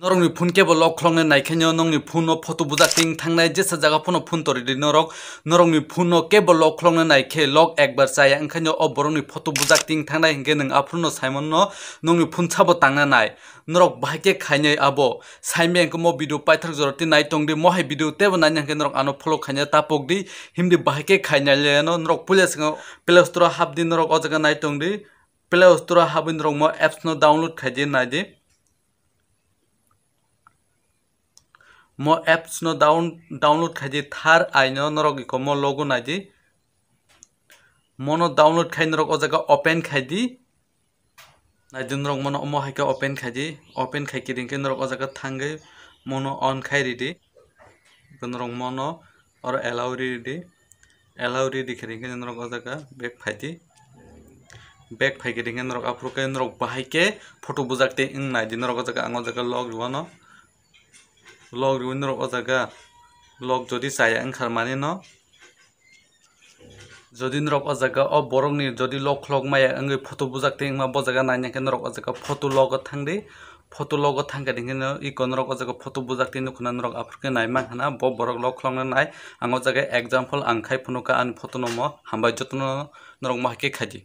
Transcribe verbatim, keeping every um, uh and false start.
Norokni phone kebo lock khuloknai nai khe no nongni phone no photo bujak ting thangnai, jesa jaga phano phone tori di norok. Norokni phone no kebo lock khuloknai nai khe lock ekbar chaya wngkha no o borokni photo bujak ting thangnai hinkhe nwng aphuru no Simon no nongni phone sabo tangna nai. Norok bahai khe khainai abo. Saimya hinkhe mo video paithak jora twi nai tong di, mo hai video tebo nai hinkhe norok ano follow khaina tapok di, himdi bahai khe khainai le no norok puila swngo Play Store o hap di, norok o jaga nai tong di. Play Store o habwi norok mo apps no download khai di, nai di. Mo apps no down-, download khai di, thar aino norok iko mo logo nai di. Mono download khai norok o jaga open khai di. Nai di norok mono omo hai khe open khai di. Open khai khe ringkhe norok o jaga thangwi mono on khai ridi. Norok mono oro allow ridi. Allow ridi khe ringkhe norok o jaga back phai di. Back phai khe ringkhe norok aphuru khe norok bahai khe photo bujak tei wng nai di norok o jaga, ang o jaga lock rwano. Lock rwui norok o jaga lock jodi chaya wngkha mani no. Jodi norok o jaga o borokni jodi lock khulok maya wngwi photo bujak tei wngma bo jaga naina khe norok o jaga photo logo thang di. Photo logo thang khe ringkhe no iko norok o jaga photo bujak tei nukho na norok aphuru khe nai mankha na bo borok lock khulokna nai. Ang o jaga example ang khai phunukha ani photo no mo hambai jotono norok mo hai khe khai di.